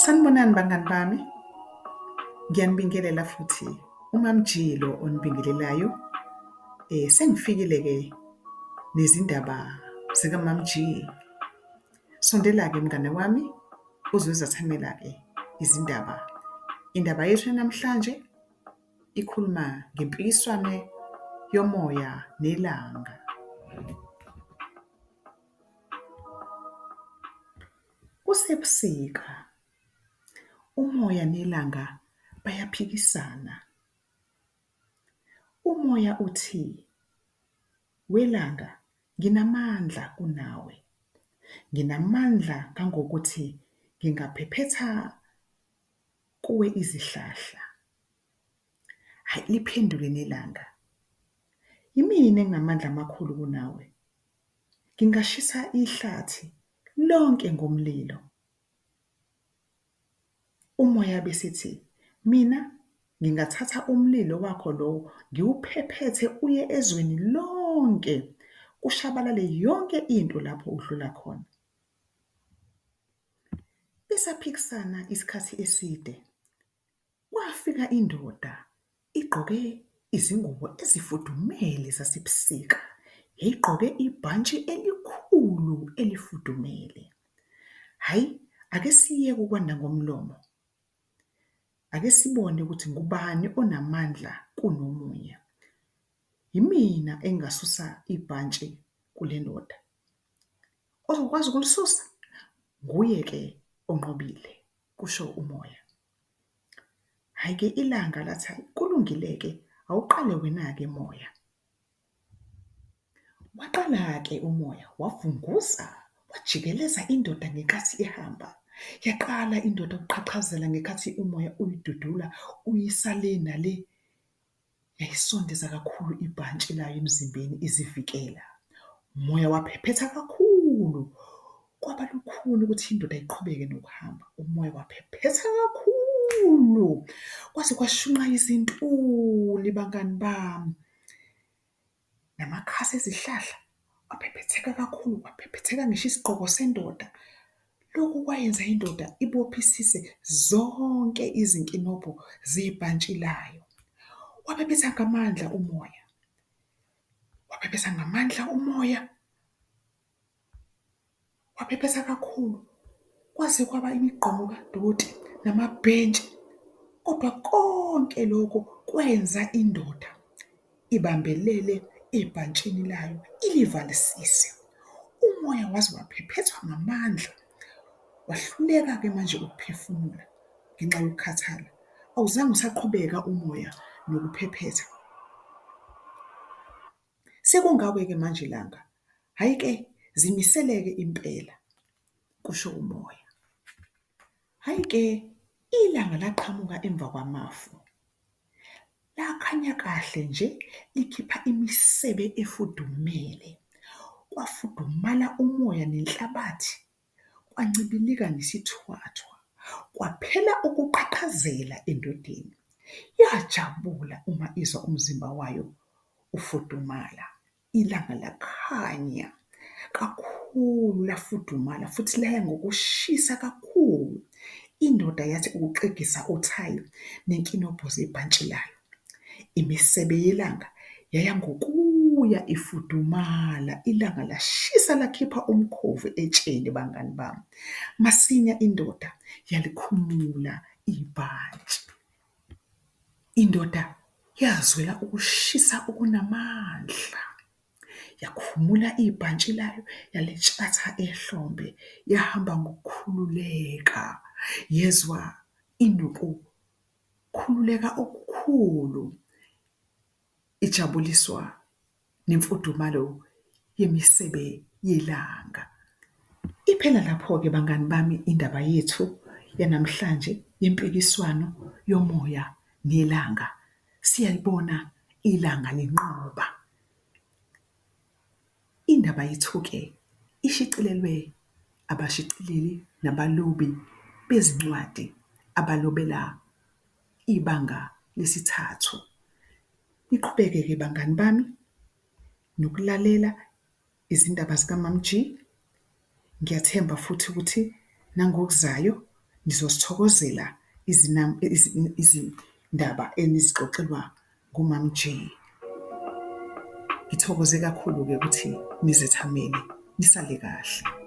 Sanibonani bangani bami, ngiyanibingelela futhi uMamG lo onibingelelayo. Sengifikile-ke nezindaba zikaMamG. Sondela-ke mngane wami uzozethamela-ke izindaba. Indaba yethu yanamhlanje ikhuluma ngempikiswano yomoya nelanga. Kusebusika, umoya nelanga bayaphikisana. Umoya uthi, welanga nginamandla kunawe, nginamandla ngangokuthi ngingaphephetha kuwe izihlahla. Hhayi, liphendule nelanga, imina enginamandla amakhulu kunawe, ngingashisa ihlathi lonke ngomlilo. Umoya besethi, mina ngingathatha umlilo wakho lowo ngiwuphephethe uye ezweni lonke kushabalale yonke into lapho udlula khona. Besaphikisana isikhathi eside, kwafika indoda igqoke izingubo ezifudumele zasebusika, yayigqoke ibhantshi elikhulu elifudumele. Hhayi, ake siyeke ukwanda ngomlomo, ake sibone ukuthi ngubani onamandla kunomunye. Yimina engasusa ibhantshi kule ndoda, ozokwazi ukulisusa nguye-ke onqobile, kusho umoya. Hhayi-ke ilanga lathi hhayi kulungile-ke awuqale wena-ke moya. Waqala-ke umoya wavunguza wajikeleza indoda ngenkathi ihamba. Yaqala indoda ukuqhaqhazela ngenkathi umoya uyidudula uyisa le nale. Yayisondeza kakhulu ibhantshi layo emzimbeni izivikela. Umoya waphephetha kakhulu kwaba lukhuni ukuthi indoda iqhubeke nokuhamba. Umoya waphephetha kakhulu kwaze kwashunqa izintuli bangani bami. Namakhasi ezihlahla aphephetheka kakhulu, kwaphephetheka ngisho isigqoko sendoda. Lokhu kwayenza indoda ibophisise zonke izinkinobho zebhantshi layo. Waphephetha ngamandla umoya, waphephetha ngamandla umoya, waphephetha kakhulu kwaze kwaba imigqomo kadoti namabhentshi. Kodwa konke lokho kwenza indoda ibambelele ebhantshini layo ilivalisise. Umoya waze waphephethwa ngamandla, wahluleka-ke manje ukuphefumula ngenxa yokukhathala. Awuzange usaqhubeka umoya nokuphephetha. Sekungawe-ke manje langa, hhayi-ke zimisele-ke impela, kusho umoya. Hhayi-ke ilanga laqhamuka emva kwamafu, lakhanya kahle nje likhipha imisebe efudumele. Kwafudumala umoya nenhlabathi, kwancibilika nesithwathwa, kwaphela ukuqhaqhazela endodeni. Yajabula uma izwa umzimba wayo ufudumala. Ilanga lakhanya kakhulu lafudumala futhi laya ngokushisa kakhulu. Indoda yathi ukuxegisa uthayi nenkinobho zebhantshi layo. Imisebe yelanga yaya ngokuya ifudumala, ilanga lashisa lakhipha umkhovu etsheni bangani bami. Masinya indoda yalikhumula ibhantshi. Indoda yazwela ukushisa okunamandla, yakhumula ibhantshi layo yalitshatha ehlombe yahamba ngokukhululeka. Yezwa inokukhululeka okukhulu, ijabuliswa nemfudumalo yemisebe yelanga. Iphela lapho-ke bangani bami indaba yethu yanamhlanje yempikiswano yomoya nelanga. Siyalibona ilanga linqoba. Indaba yethu-ke ishicilelwe abashicileli nabalobi bezincwadi abalobela ibanga lesithathu. Niqhubeke-ke bangani bami nokulalela izindaba zikaMamG. Ngiyathemba futhi ukuthi nangokuzayo. Nizozithokozela izindaba enizixoxelwa nguMaM-J. Ngithokoze kakhulu-ke ukuthi nizethameli, nisale kahle.